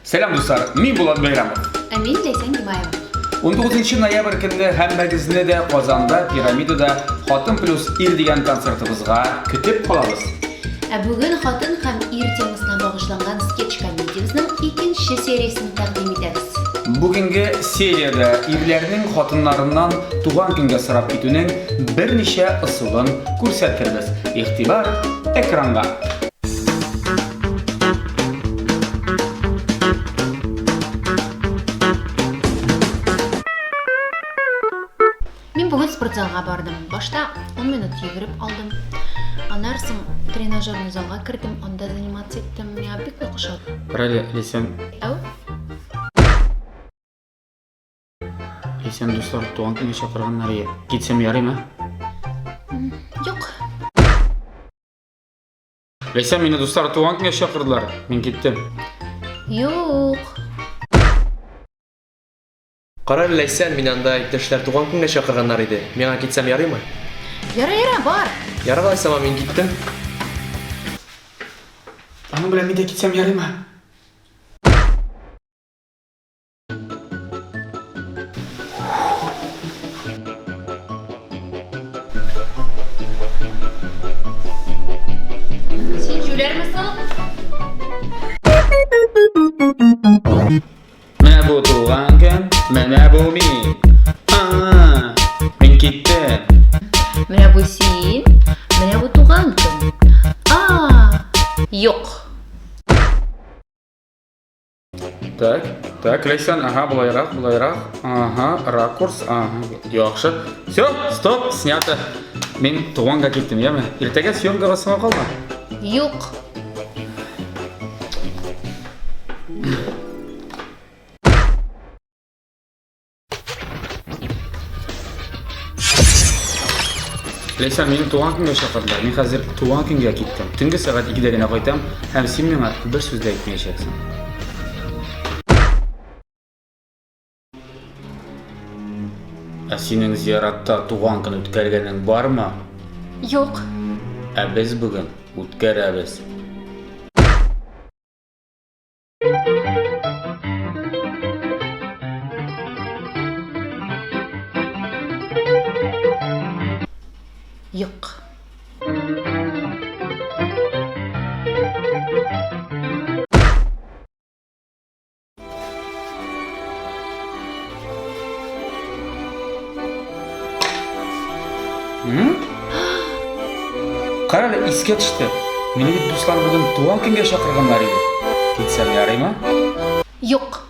Сәлам, дуслар! Мин Булат Бәйрәмов. Ә мин Ләйсән Гимаева. 19 ноябрь көнне һәммәгезне дә Казанда Пирамидада Хатын плюс ир дигән концертыбызга көтеп калабыз. Ә бүген хатын һәм ир темасына багышланган скетч-комедиябезнең икенче сериясен тәкъдим итәбез. Бүгенге сериядә ирләрнең хатыннарыннан туган көнгә сорап китүнең берничә ысулын күрсәтербез. Игътибар экранга! Мин бүген спортзалга бардым. Башта 10 минут йөгереп алдым. Аннан соң тренажерный залга кердем, анда заниматься иттем. Миңа бик нык ошады. Карале, Ләйсән. Әү? Ләйсән, дуслар туган көнгә чакырганнар иде. Китсәм ярыймы? Юк. Ләйсән, мине дуслар туган көнгә чакырдылар. Мин киттем. Юк. Кара әле, Ләйсән, мине анда иптәшләр туган көнгә чакырганнар иде. Миңа китсәм ярыймы? Ярый, ярый, бар. Ярар алайсама, мин киттем. Аның белән мин дә китсәм ярыймы? Син җүләрме соң? Менә бу туган көн, менә бу мин. А, мин киттем. Менә бу син, менә бу туган көн. А, юк. Так, так, Ләйсән, ага, былайрак, былайрак, ага, ракурс, ага, яхшы. Все, стоп, снято. Мин туганга киттем, яме? Иртәгә съемкага соңга калма. Юк. Ләйсән, мине туган көнгә чакырдылар. Мин хәзер туган көнгә киттем. Төнге сәгать 2-дә генә кайтам, һәм син миңа бер сүз дә әйтмәячәксең. Ә синең зияратта туган көн үткәргәнең бармы? Юк. Ә без бүген үткәрәбез. Юк. Кара әле, искә төште. Мине бит дуслар бүген туган көнгә чакырганнар иде. Китсәм ярыймы? Юк.